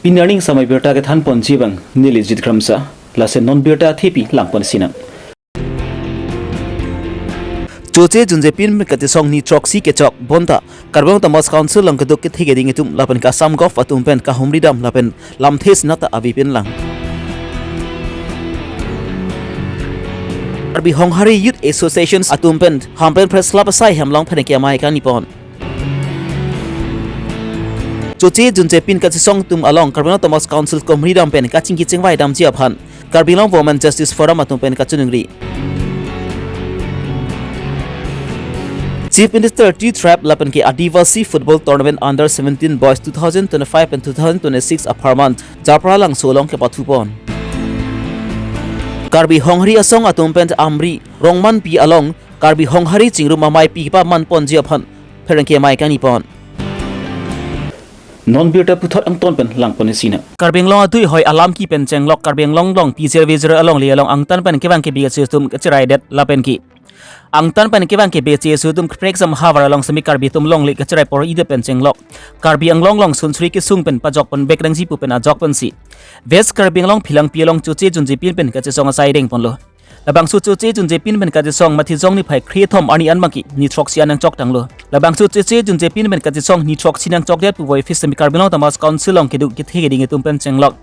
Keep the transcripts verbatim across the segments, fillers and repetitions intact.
Pini arni samai birta kethan ponji abang neli Jit Kramsa, lason non birta thepi lang ponsinang. Choche junje pin pen kachesong ni throksi kechok bonta Karbi Anglong Autonomous Council along keduk kethe keding atum lapen ke Assam Gov atum pen kahumri dam lapen lamthe sinat ta avepin lang. Karbi Honghari Youth Association atum pen Hamren Press Club asai hem along pherangke amei kangni pon. Choche junje pin kachesong atum along Karbi Anglong Autonomous Council kahumri dam pen kachingki chingvai damji aphan Karbi Anglong Women Justice Forum atum pen kachiningri. Chief Minister T Trap lapen ke Adivasi Football Tournament Under seventeen Boys two thousand twenty-five and two thousand twenty-six apharman Japralangso along kepathu pon. Karbi Honghari asong atum pen Amri Rongmanpi along Karbi Honghari chingrum amei pi paman ponji aphan pherangke amei kangni pon. Non birta puthot angton pen lang ponsinang. Karbi Anglong adui hoi alam ki pen chenglok Karbi Anglong along pijir vijir alongle along angtan pen kevang kebi kachesong atum kacheraidet lapen ke angtan pen kevang kebi kachesong atum krekjam havar along semi Karbi atum longle kacherai por ide pen chenglok Karbi Anglong along sunsuri kesung pen pajok pon bek rangji pu pen ajok pensi West Karbi Anglong Phelangpi along choche junje pin pen kachesong asai deng ponlo. Labangso choche junje pin pen kachesong Matijong niphai kre thom arni an abangke ni throksi an nangchok tanglo. Labangso choche junje pin pen kachesong ni throksi nangchokdet pu voi office semi Karbi Anglong Autonomous Council along keduk kethe keding atum pen chenglok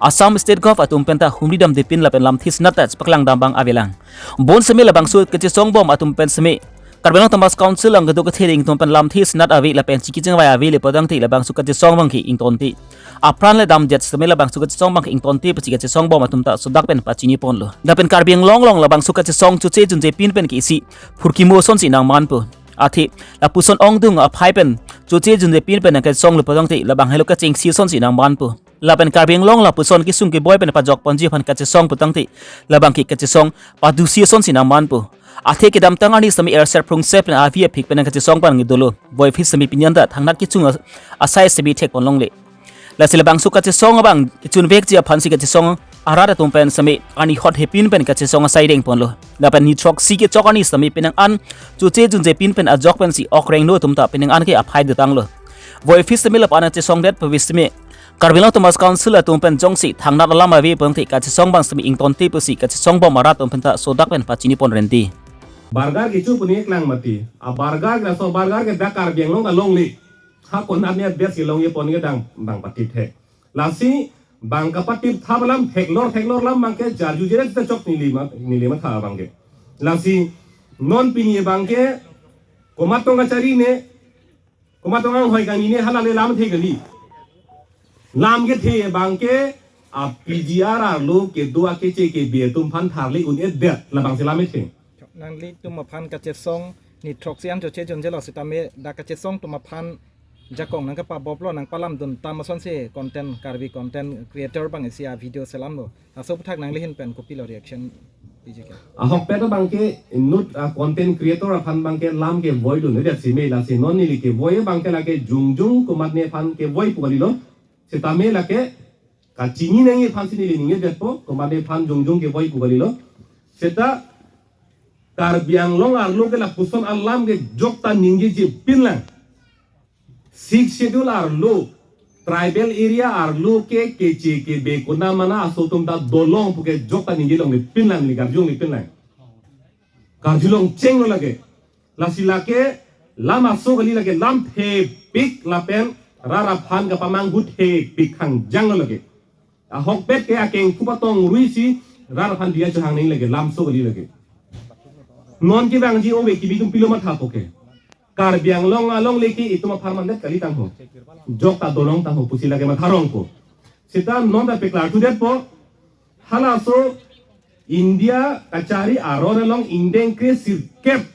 Assam State Gov atum pen ta humri damde pin lapen lamthe sinat ta chepaklang dam abang avelang. Bonseme labangso kachesong bom atum pen seme Karbi Anglong Autonomous Council along keduk kethe keding atum pen lamthe sinat ave lapen chingki chingvai ave le pudangte labangso kachesong abangke ingtonte. Apran le damdet seme labangso kachesong abangke ingtonte pusi kachesong bom atum ta sodak pen pachini ponlo. Lapen Karbi Anglong along labangso kachesong choche junje pin pen ke isi phurkimo asonsi nangmanpo. Athe lapuson ongdung aphai pen choche junje pin pen nangkachesong le pudangte labang helo kachingsi asonsi nangmanpo. Lapen Karbi Anglong lapuson kesung keboi pen pajok ponji aphan kachesong putangte labangke kachesong padusi asonsi nangmanpo. Athe kedamtang arni semi erser prungse pen avi aphik pen kachesong abang dolo. Voi office semi pini an ta thangnat kechung as-, asai semi thek pon longle. Lasi labangso kachesong abang kechun vekji aphansi kachesong arat atum pen semi arni hot hepin pen kachesong asai deng ponlo. Lapen ni throksi kechok arni semi penang an choche junje pin pen ajok pensi okrengno atum ta penang an ke aphai dotanglo. Voi office semi lapu-an kachesongdet pu vis semi Karbi Anglong Autonomous Council atum pen jongsi thangnat alam ave pudangte kachesong abang semi ingtonte pusi kachesong bom arat atum pen ta sodak pen pachini pon renti. Burger kecho pu ne klang mati. A burger ke laso burger ke dak Karbi Anglong alongle. Ha konat ne best kelongji pon kedang bang patip thek. Lasi bang kapatip thap alam theklor theklor alam abangke jarju jeret ta chok neli ma, neli matha abangke. Lasi non pini abangke komat tong kachari ne, komat tong anghoi kangni ne hala le lamthe kali. Lam kethe abangke a P G R arlo kedo akeche kebe atum aphan tharli un-edet labangsi lam kethe. Nanglitum aphan kachesong ni throksi an choche junjelo sitame dak kachesong atum aphan jakong nangkapaboplo nangpalamdun tam asonsi content Karbi content creator abang isi a video selamlo. Laso aputhak nangli ahin pen kopilo reaction piji ke? Ahokpet abangke inut a content creator aphan abangke lam kevoidun, ya sime lasi non neli kevoi abangke lake jongjong komatne aphan kevoi pu kalilo. Sitame lake kachini nangji aphansi neli ningjedetpo, komatne aphan jongjong kevoi pu kalilo. Seta Karbi Anglong arlo ke lapuson alam ke jokta ningjeji pinlang. Sixth Schedule arlo, tribal area arlo ke keche kebe konat mana aso atum ta dolong puke jokta ningje longle pinlang, neli karjulongle pinlang. Karjulong chenglo lake. Lasi lake lam aso kali, lake lamthepik lapen rat aphan kapamanghu thepik hangjanglo lake. Ahokpet ke akeng kupatong ruisi rat aphan diya chehang nangji lake, lamso kali lake. Non kevangji ove kebi atum pilo mathapo ke. Karbi Anglong alongle ke itum apharman det kali tangho. Jokta dolong tangho pusi lake matharongpo. Seta non ta peklar thudetpo. Halaso India kachari aron along ingdeng kre sirkep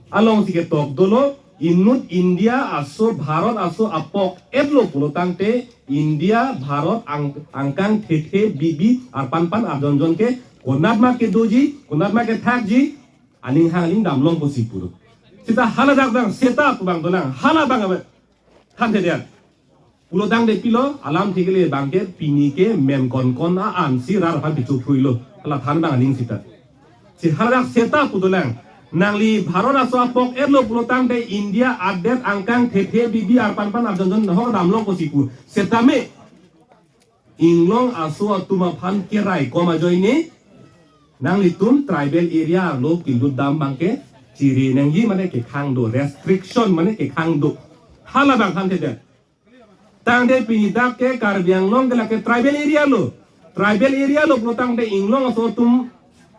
alongsi ketok dolo, inut India aso Bharat aso apok etlo pulo tangte India Bharat ang-, angkang thethe bibi arpanpan arjonjon ke konat ma kedoji, konat ma kethakji, aning hang aning damlongpo si pulo. Seta haladak abang seta pu abang dolang, hala abang abe. Thanthedet. Pulo tangte pilo, alamthe kele abangke pini ke men konkon a-ansi rat aphan pichuk phuilo. Hala than abang aning seta. Si haladak seta pu dolang. Nangli Bharat aso apok etlo pulo tangte India adet angkang thethe bibi arpanpan arjonjon nahok damlongpo si pu. Setame Inglong aso atum aphan keraikom ajoine nanglitum tribal area arlo kelut dam abangke chiri nangji mane kekhang do, restriction mane kekhang do. Halabang than thedet. Tangte pini dak ke Karbi Anglong ke lake tribal area lo. Tribal area lo pulo tangte Inglong aso atum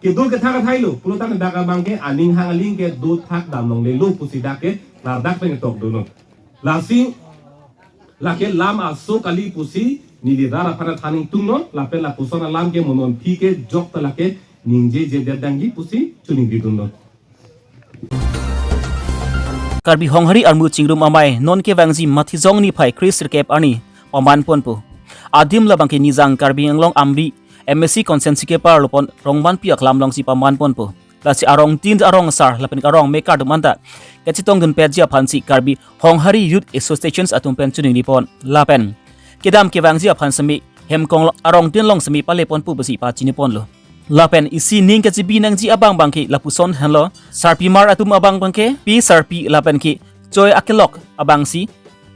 kedo kethak athai lo. Pulo tangte dak abangke aning hang aling kedo thak dam longle lo pusi dak ke ladak pen ketok dolo. Lasi lake lam aso kali pusi neli rat aphan than ingtunglo, lapen lapuson alam ke mo non aphi ke jok ta lake ningjejedet nangji pusi choningri dunlo. Karbi Honghari armu chingrum amei non kevangji Mathijong niphai kre sirkep arni paman ponpo. Adim labangke Nijang Karbi Anglong Amri M A C constituency keparlopon Rongmanpi aklam alongsi paman ponpo. Lasi arongtin, arongsar lapen arong mekar atum anta kachetongdunpetji aphansi Karbi Honghari Youth Associations atum pen choningri pon. Lapen kedam kevangji aphan semi Hemkong arongtin along semi pale ponpo pusi pachini ponlo. Lapen isi ning kachibi nangji abang abangke lapuson henlo, sarpimar atum abang abangke pi sarpi lapen ke choi akelok abangsi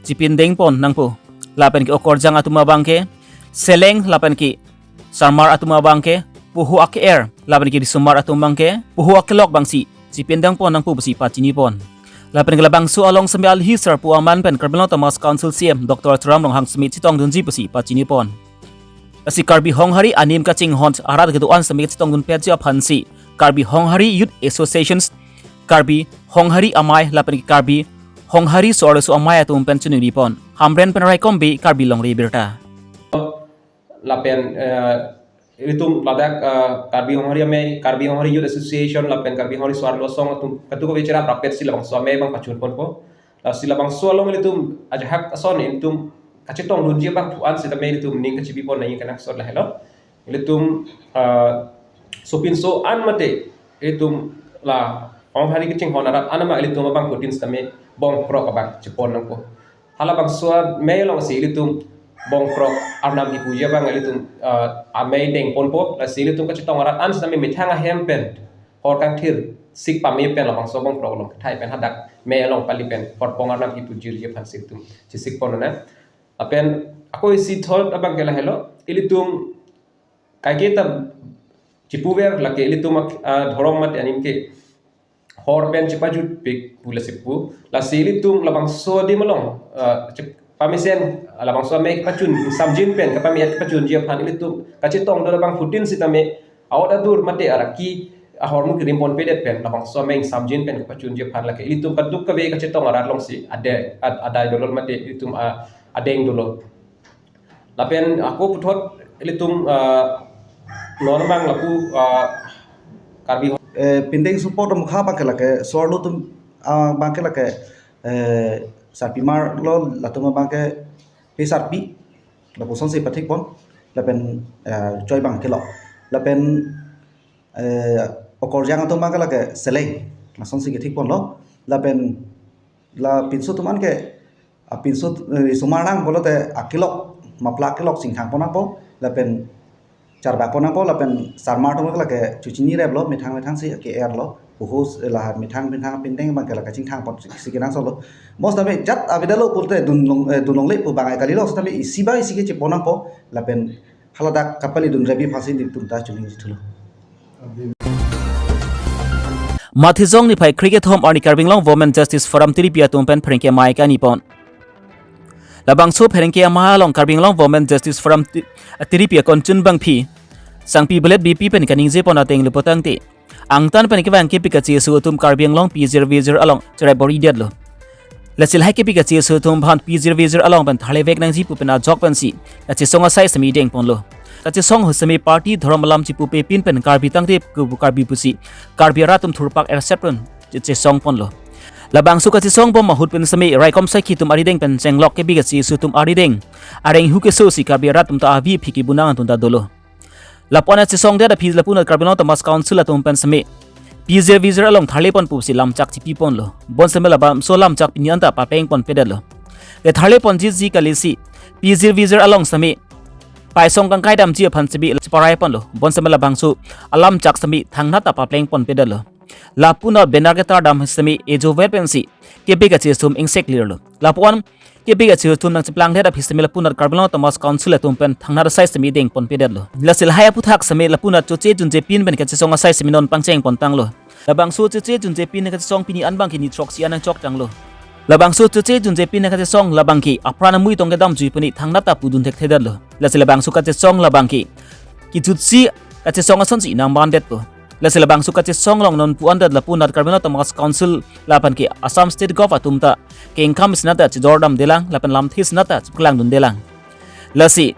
chipindeng pon nangpo. Lapen ke okorjang atum abangke seleng lapen ke sarmar atum abangke poho ake-er, lapen ke risomar atum abangke poho akelok abangsi chipindeng pon nangpo pusi pachini pon. Lapen ke labangso along semi alhi sarpo aman pen Karbi Anglong Autonomous Council C E M Doctor Tuliram Ronghang semi chetongdunji pusi pachini pon. Lasi Karbi Honghari anim kachinghon arat kedo-an semi chetongdunpetji aphansi Karbi Honghari Youth Associations, Karbi Honghari Amei lapen Karbi Honghari so-arloso amei atum pen choningri pon. Hamren pen Raikom Bey, Karbi Longri Abirta. Lapen, eh, ilitum ladak, eh, Karbi Honghari Amei, Karbi Honghari Youth Association lapen Karbi Honghari so-arlo asong atum katu kave cherap rapetsi labangso amei abang pachun ponpo. Lasi labangso along ilitum ajahak ason ilitum kachetongdunji abangphu an sitame ilitum ning kachibi pon nangji kenangsot lahelo. Ilitum, ah, sopinso an mate ilitum la Honghari kachinghon arat an ama ilitum abangphutin sitame bongkrok abang chepon nangpo. Halabangso amei alongsi ilitum bongkrok arnam kipuji abang ilitum, ah, amei deng ponpo, lasi ilitum kachetong arat an sitame methang ahem pen hor kangthir sik pame pen labangso bongkrok along kethai pen hadak mei along pali pen horpong arnam kipujirji aphansi ilitum chesik pon nang. Lapen ako isi thot abangke lahelo, ilitum kaike ta chipuver lake ilitum ak-, ah, dhorom mate anim ke hor pen chipajutpik pu lasi pu. Lasi ilitum labangso adim along, ah, chip-, pamesen, ah, labangso amei kepachun, samjin pen kepame kepachunji aphan ilitum kachetongdun abangphutin sitame aot adur mate araki ahormu kerim ponpedet pen labangso amei samjin pen kepachunji aphan lake ilitum kaduk kave kachetong arat alongsi ade-, ad-, adai dolo mate ilitum, ah, adeng dolo. Lapen ako puthot ilitum, ah, non abang lapu, ah, Karbi. Eh, pindeng support mukha abangke lake so-arlo atum, ah, abangke lake, eh, sarpimar lo latum abangke pi sarpi lapusonsi pathik pon lapen, eh, choi abang kelok lapen, eh, okorjang atum abangke lake seleng lasonsi kethik ponlo lapen la pinso atum anke, ah, pinso, eh, risomar nang pulote akelok, mapla akelok chingthang pon nangpo, lapen charbak pon nangpo, lapen sarmar atum lake chuchini replo, methang methangsi ke-erlo, puhus, eh, la methang methang pindeng abangke la kachingthang ponsi kenangsotlo. Bonsitame jat avedetlo pulote dun long, eh, dun longle pu abang kalilo, sitame isi ba isi ke chepon nangpo, lapen haladak kapali dunrepi aphansi nelitum ta choningri thulo. Mathijong niphai kre kethom arni Karbi Anglong Women Justice Forum Tiripi atum pen pherangke amei kani pon. Labangso pherangke amei along Karbi Anglong Women Justice Forum Ti-, Tiripi akonchun bangphi Sangpi Belet Beypi pen kaningje pon ateng lo pulotangte, angtan pen kevang kepi kacheso atum Karbi Anglong pijir vijir along cherap bor-idetlo. Lasi lahai kepi kacheso atum aphan pijir vijir along pen tharlevek nangji pu pen ajok pensi kachesong asai semi deng ponlo. Kachesong ahut semi party dhorom alam chipupe pin pen Karbi tangte kubu Karbi pusi Karbi arat atum thurpak ersep run che-, chesong ponlo. Labangso kachesong bom ahut pen semi raikom saikhi atum arideng pen chenglok kepi kacheso atum arideng areng hu kesosi Karbi arat atum ta avi aphi kebunang atum ta dolo. Lapu-an chesongdet aphi lapu-an Karbi Anglong Autonomous Council atum pen semi pijir vijir along tharle pon pusi lamchak chipi ponlo. Bonsitame labangso lamchak pini anta papleng ponpedetlo. Le tharle ponji ji kalisi pijir vijir along semi paisong kangkai damji aphan semi chiparai ponlo. Bonsitame labangso alamchak semi thangnat ta papleng ponpedetlo. Lapu-an banner ketar dam semi ejo ver pensi kepi kacheso atum ingseklirlo. Lapu-an Kepik achiru atum nangcheplang det aphi sitame lapunat Karbi Anglong Autonomous Council atum pen thangnat asai sitame dengpon pedetlo. Lasi lahai aphuthak sitame lapunat Choche Junje Pin pen kachesong asai sitame non pangcheng pontanglo. Labangso Choche Junje Pin kachesong pini an abangke ni throksi an nangchok tanglo. Labangso Choche Junje Pin kachesong labangke apran amui tong kedam jui puni thangnat ta pudun thekthedetlo. Lasi labangso kachesong labangke kejutsi kachesong asonsi nangbandetpo. Lasi labangso kachesong along non pu-an det lapunat Karbi Anglong Autonomous Council lapen ke Assam State Gov atum ta kengkam sinat ta chejordamdelang lapen lamthe sinat ta chepaklangdundelang. Lasi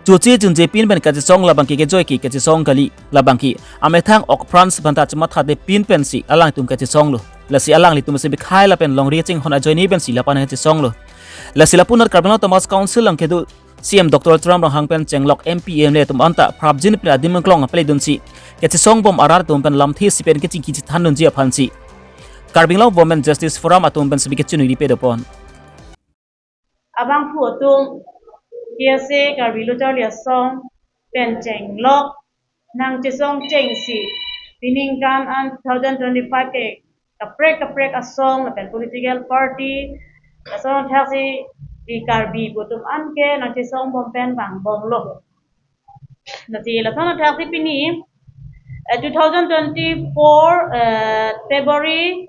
Choche Junje Pin pen kachesong labangke kejoi ke kachesong kali, labangke amethang ok apran si banta chemathade pin pensi alangtum kachesonglo. Lasi alanglitum si bikhai lapen longri chinghon ajoine pensi lapan kachesonglo. Lasi lapunat Karbi Anglong Autonomous Council along kedo C M Doctor Tuliram Ronghang pen chenglok M P M L A atum anta prapjin pen adim klong apeledunsi kachesong bom arat atum pen lamthe si pen kachingki chethandunji aphansi Karbi Anglong Women Justice Forum atum pen sibi kachinui dipedopon. Abangphu atum K S A Karbi Lo Charli Asong pen chenglok nangchesong chengsi peningkan an two thousand twenty-five ke kaprek kaprek asong lapen political party asong thaksi di Karbi pu atum an ke nangchesong bom pen vangbomlo. Lasi lason thaksi pini eh, two thousand twenty-four eh, February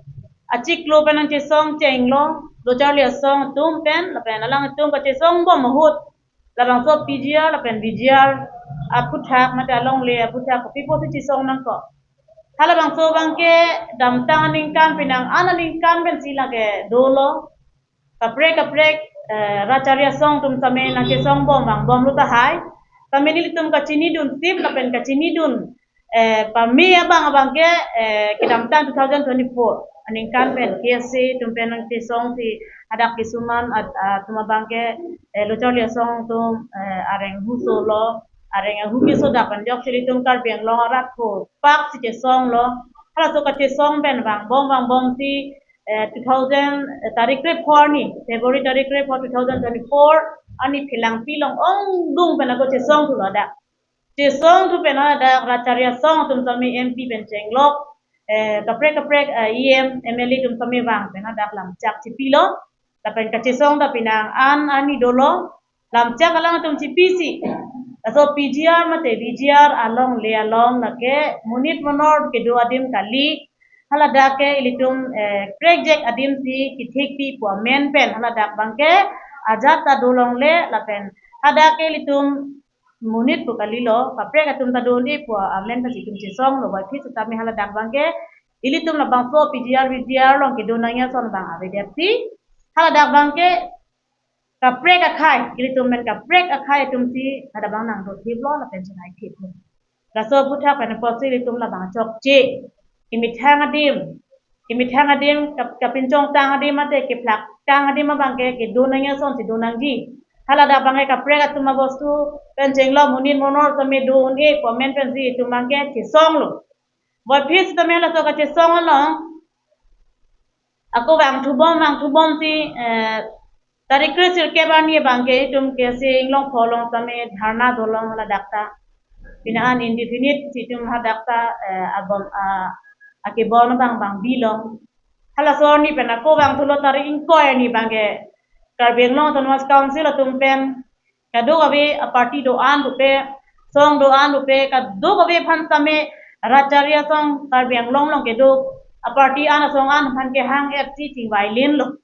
achiklo pen nangchesong chenglo Lo Charli Asong atum pen lapen alanglitum kachesong bom ahut labangso P G R lapen V G R aphuthak mate alongle aphuthak kopi pusi chesong nangkok. Halabangso abangke damtang aningkan penang an aningkan pensi lake dolo. Kaprek kaprek eh, Lo Charli Asong atum sitame nangchesong bom vangbomlo tahai. Sitame nelitum kachinidun sip lapen kachinidun eh, pame abang abangke eh, kedamtang two thousand twenty-four aningkan pen K S A atum pen nangchesongsi hadak kisuman at- atum abangke eh, Lo Charli Asong atum eh, areng hu solo, areng ahu keso dak anjok si ilitum Karbi Anglong arat ho pak si chesonglo. Halaso kachesong pen vangbom vangbomsi eh, two thousand eh, tarik kre four ni February tarik kre four two thousand twenty-four ani Phelangpi along ongdung pen ako chesongthulo dak. Chesongthu pen hadak Lo Charli Asong atum sitame M P pen chenglok eh, kaprek kaprek eh, E M, M L A atum sitame vang pen hadak lamchak chipilo. Lapen kachesong ta penang an ani dolo. Lamchak alangtum chipisi. Laso P G R mate V G R alongle along lake monit monor kedo adim kali. Haladak ke ilitum eh, krekjek adim si kethekpi pu amen pen haladak abangke ajat ta dolongle lapen hadak ke ilitum monit pu kalilo, kaprek atum ta do-un-e pu amen pensi itum chesonglo, wai phi sitame haladak abangke ilitum labangso P G R V G R along kedo nangji ason abang avedetsi haladak abangke kaprek akhei, ilitum pen kaprek akhei atumsi hadak abang nangdothiplo lapen chengaithiplo. Laso aphuthak pen apotsi ilitum labang chokche kemethang adim, kemethang adim kap- kapinchongtang adim mate kephlaktang adim abangke kedo nangji asonsi do nangji. Haladak abangke kaprek atum abostu pen chenglok monit monor sitame do-un-e pu amen pensi itum abangke chesonglo. Wai phi sitame laso kachesong along ako vangthubom vangthubomsi eh, tarik kre sirkep arni abangke itum K S A Inglongpho along sitame dharna dolong haladak ta. Penang an indefinite si itum hadak ta eh, abom ah, akebon abang abang bilong. Halaso arni pen ako vangthulo tarik ingkoi arni abangke Karbi Anglong Autonomous Council atum pen kadokave aparty do-an pupe, song do-an pupe, kadokave aphan sitame Lo Charli Asong Karbi Anglong along kedo aparty an asong an aphan kehang-etsi chingvailinlo.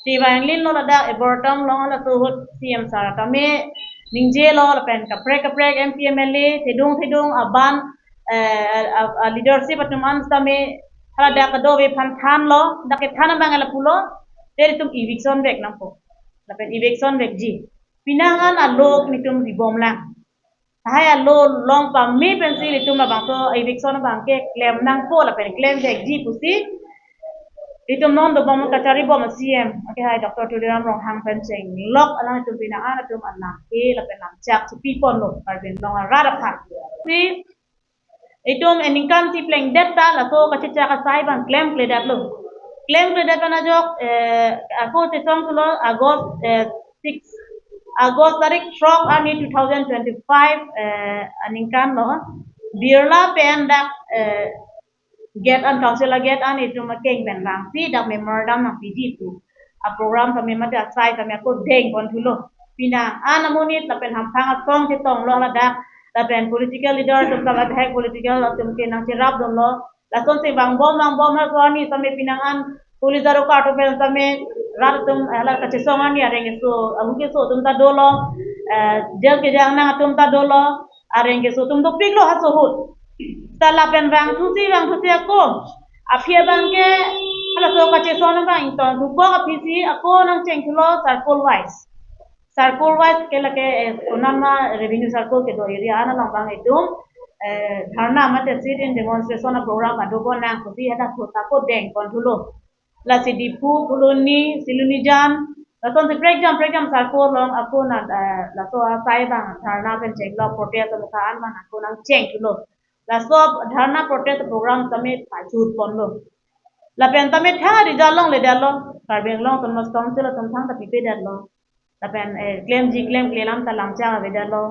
Chingvailinlo ladak Ebortam along laso ahut C M sir tame ningjelo lapen kaprek kaprek M P M L A thedung thedung aban eh, a- a- leadership atum an sitame haladak kadokave aphan thanlo, dak kethan abang lapulo, ilitum eviction vek nangpo. Lapen eviction vekji. Penang an alok nelitum ribomlang. Tahai alo long pame pensi ilitum labangso eviction abangke klem nangpo lapen klem vekji pusi ilitum non dobom kacharibom C M akehai Doctor Tuliram Ronghang pen chenglok alangtum penang an atum an lamthe lapen lamchak chipiponlo Karbi Anglong arat aphan. Si itum eningkan si plengdet ta laso kachechak asai abang klemkledetlo. Klemkledet pen ajok eh, ako chesongthulo August eh, six August tarik throk arni two thousand twenty-five eh, aningkan lo Birla pen dak eh, gate an council a gate an itum akeng pen vangsi dak memorandum nangpiji pu. a-program tame mate asai tame ako dengpon thulo. Pinang an amonit lapen hamphang asong chetonglo ladak, lapen political leader atum ta ladak political atum ke nangcherapdunlo. Lasonsi vangbom vangbom halaso arni tame pinang an police aroka atum pen tame rat atum, eh, la kachesong arni areng keso, ahu keso atum ta dolo, eh, jail kejang nang atum ta dolo, areng keso atum dopiklo halaso ahut. Ta lapen vangthusi vangthusi ako, aphi abangke halaso kachesong abang ingtong thupok aphisi ako nangcheng thulo circle wise. Circle wise ke lake, eh, konatma revenue circle kedo area an along abang itum, eh, dharna mate sit-in demonstration a-program adopon nang pusi hadak thot ako dengpon thulo. Lasi Diphu, Phuloni, Silonijan, lasonsi prekjam prekjam circle along ako nat, eh, laso asai abang dharna pen chenglok, protest amukha an abang ako nangcheng thulo. Laso dharna protest program tame pachutponlo. Lapen tame thang result longledetlo. Karbi Anglong Autonomous Council atum thangta pipedetlo. Lapen, eh, klemji klemkle alam ta lamchak avedetlo.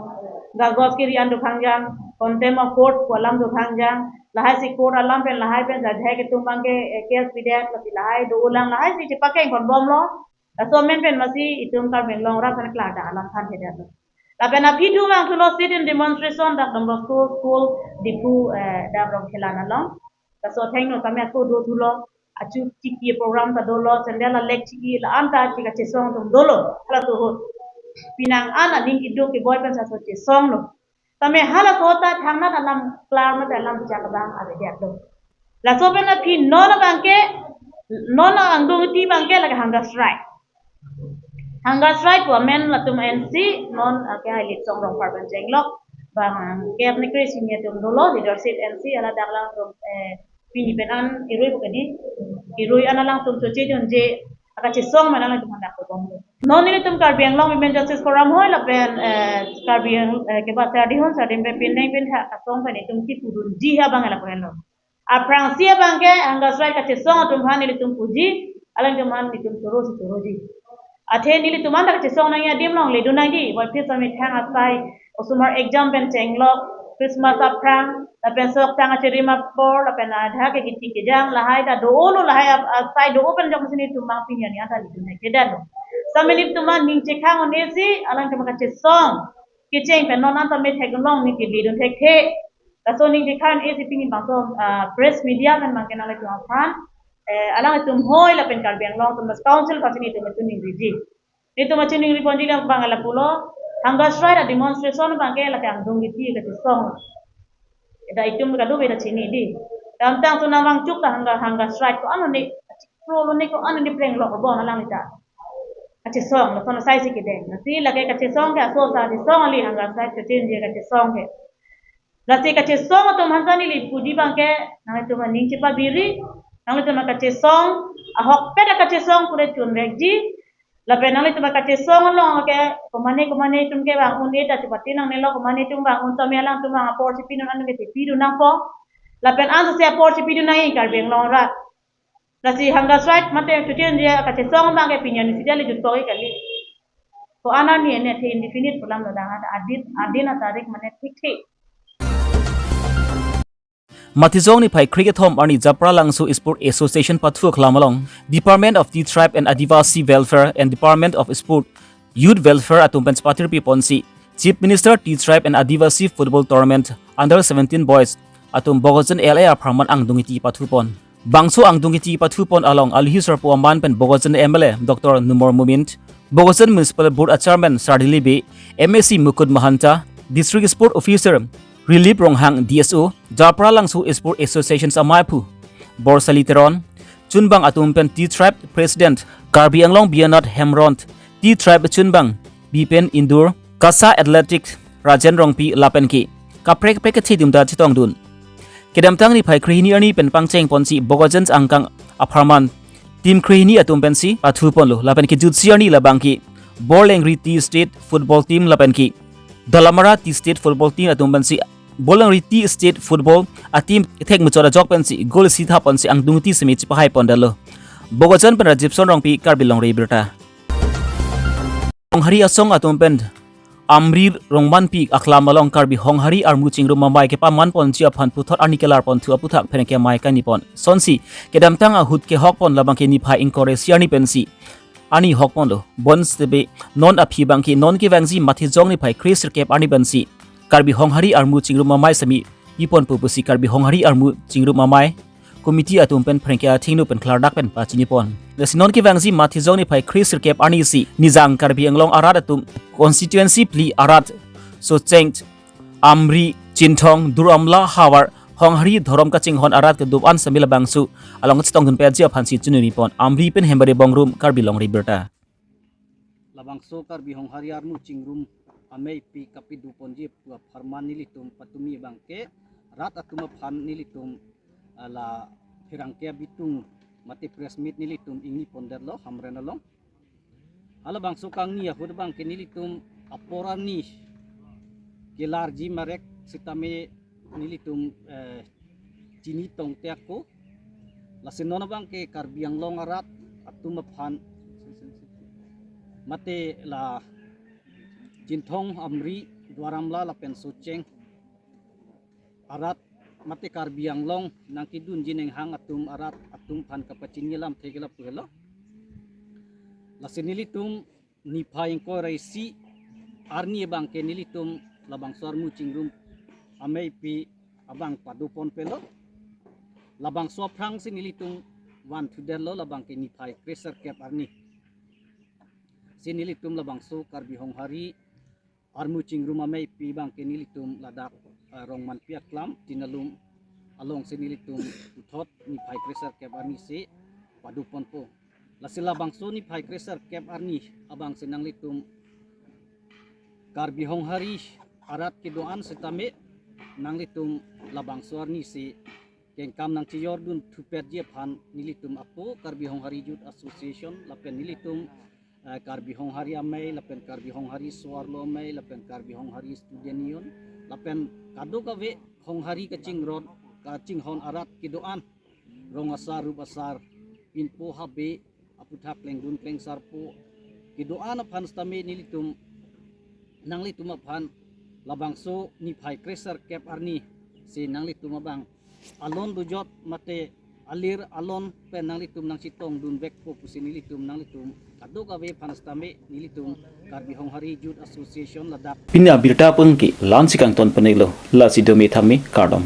Kagos kiri an dophangjang, contempt of court pu alam dophangjang. Lahaisi court alam pen lahai pen judge atum abangke, eh, case pidet, lasi lahai do-olang, lahaisi chepakengponbomlo. Laso amen pen masi itum Karbi Anglong rat pen klardak alam thanthedetlo. Lapen aphi thu vangthulo sit-in demonstration dak Don Bosco School Diphu, eh, dak Rongkhelan along. Laso athengno tame ako do thulo, achu chiki program ta dolo, sandal alek chiki la-an ta chikachesong atum dolo, halaso ahut. Pinang an aning kiduk keboi pen laso chesonglo. Tame halaso ta thangnat alam klar mate alam bijak abang avedetlo. Laso pen aphi non abangke, non angdung iti abangke lake hunger strike. Hunger strike pu amen latum ensi non, ah, ke hai Litsong Rongphar pen chenglok. Bang, ah, ke apni kre senior atum dolo, leadership ensi ala dak alangtum, eh, pini pen an irui pu kedi. Irui an alangtum choche jonje, akachesong pen alangtum handak kebom. Non nelitum Karbi Anglong Women Justice Forum hoi lapen, eh, Karbi Ang-, eh, keba Sardihun Sardim pen pindeng pintha kasong pen itum kipudunji ha abang lapu henlo. Aphrangsi abangke hunger strike kachesong atum aphan nelitum puji, alangtum aphan nelitum choro si choroji. Athe nelitum anta kachesong nangji adim along ledun nangji, voiphit sami thang asai, osomar exam pen chenglok, Christmas aphrang, lapen sok tang achirim apor, lapen adha ke kiti kejang, lahai ta do-olo lahai ap-, asai do-o pen jok masi nelitum abang pini arni anta ledun nangkedetlo. Sami nelitum aning chekhang un-esi, alangtum kachesong kecheng pen non anta methek along neli ledun thekthe. Laso aning chekhang un-esi pini bangso, ah, press media pen abangke nanglitum aphan, eh, alangtum hoi lapen Karbi Anglong Autonomous Council aphan si nelitum achiningriji. Nelitum achiningriponji abang lapulo, hunger strike a-demonstration abangke lake angdung kiti kachesong. Dak itum kadokave ta chini di. Damtang sunam vangchuk ta hunger, hunger strike ko-an ne, chiklo lo ne ko-an ne prenglok bon alang ita. Kachesong, lason asai si kedeng. Lasi lake kachesong ke aso sa kachesong kali hunger strike kachinje kachesong ke. Lasi kachesong atum aphan ta neli puji abangke, nanglitum aning chepabiri, nanglitum kachesong, ahokpet akachesong pura chunrekji, lapen nanglitum kachesong along ke, komane komane atum ke vang un-e ta chepati nangnelo, komane atum vang un tame alangtum vang apor chepidun an ke chepidun nangpo, lapen ansose apor chepidun nangji Karbi Anglong arat. Lasi hunger strike mate chutin je kachesong abangke pini arni sida le jutpo kali. Ko-an arni ne the indefinite pu alam lo dang, adin, adin atarik mane thik thik. Matijong niphai kre kethom arni Japralangso Sport Association pathu aklam along Department of Tea Tribe and Adivasi Welfare and Department of Sport Youth Welfare atum pen chepathirpi ponsi Chief Minister Tea Tribe and Adivasi Football Tournament Under seventeen Boys atum Bokajan L A apharman angdung kiti pathupon. Bangso angdung kiti pathupon along alohi sarpo aman pen Bokajan M L A Doctor Numal Momin, Bokajan Municipal Board a Chairman Sar Dilip Bey, M A C Mukut Mahanta, District Sport Officer Rilip Ronghang, D S O, Japralangso Sport Associations amaiphu Borsali Teron, chunbang atum pen Tea Tribe President Karbi Anglong Bianat Hemron, Tea Tribe chunbang Bipen Indur, KASA Athletic Rajen Rongpi lapen ke kaprek kaprek kethe atum ta chetongdun. Kedamtang niphai krehini arni pen pangcheng ponsi Bokajan angkang apharman team krehini atum pensi pathuponlo, lapen kejutsi arni labangke Borlengri Tea State Football Team lapen ke Dalamara Tea State Football Team atum pensi Borlengri Tea State Football a team thek muchot ajok pensi goal isi thaponsi angdung kiti semi chepahaipondetlo. Bokajan pen Rajiv Son Rongpi, Karbi Longri Abirta. Honghari asong atum pen Amri Rongmanpi aklam along Karbi Honghari armu chingrum amei kepamanponji aphan puthot arni kelarponthu aputhak pherangke amei kanipon. Sonsi kedamtang ahut kehokpon labangke niphai ingkoi ra isi arni pensi arni hokponlo. Bonsitame non aphi abangke non kevangji Mathijong niphai kresirkep arni pensi Karbi Honghari Armu Chingrum Amei semi piponpo pusi Karbi Honghari Armu Chingrum Amei committee atum pen pherangke athengno pen klardak pen pachinipon. Lasi non kevangji Mathijong niphai kresirkep arni si Nijang Karbi Anglong arat atum constituency phli arat Socheng, Amri, Chinthong, Duar Amla havar Honghari dhorom kachinghon arat kedo-an semi labangso along chetongdunpetji aphansi chinipon. Amri pen Hembari Bongrung, Karbi Longri Abirta. Labangso Karbi Honghari Armu Chingrum Amei pi kapiduponji pu apharman nelitum patumi abangke rat atum aphan nelitum, ah, la pherangke abitung mate press meet nelitum ingnipondetlo Hamren along. Halabangso kangni ahut abangke nelitum apor arni kelarji marek sitame nelitum, eh, chini tongte ako. Lasi non abangke Karbi Anglong arat atum aphan mate la Chinthong, Amri, Duar Amla lapen Socheng arat mate Karbi Anglong nangkedunji nenghang atum arat atum aphan kapachini alamthe ke lapu helo. Lasi nelitum niphai ingkoi ra isi arni abangke nelitum labangso Armu Chingrum Amei pi abang padoponpelo. Labangso aphrangsi nelitum vanthudetlo, labangke niphai kresirkep arni si nelitum labangso Karbi Honghari Armu Chingrum Amei pi abangke nelitum ladak, eh, Rongmanpi Aklam Tinalum alongsi nelitum puthot niphai kresirkep arni si padoponpo. Lasi labangso niphai kresirkep arni abangsi nanglitum Karbi Honghari arat kedo-an sitame nanglitum labangso arni si kengkam nangchejordun thupetji aphan nelitum apo Karbi Honghari Youth Association lapen nelitum, eh, Karbi Honghari Amei lapen Karbi Honghari So-arlo Amei lapen Karbi Honghari Student Union lapen kadokave Honghari kachingron kachinghon arat kedo-an, rong asar, rup asar, pinpo, habe, aputhak klengdun klengsarpo kedo-an aphan sitame nelitum nanglitum aphan labangso niphai kresirkep arni si nanglitum abang alon dojot mate alir alon pen nanglitum nangchetongdunvekpo pusi nelitum nanglitum kadokave aphan sitame nelitum Karbi Honghari Youth Association ladak pini abirta pengki la-ansi kangton peneklo, lasi dome thame, kardom.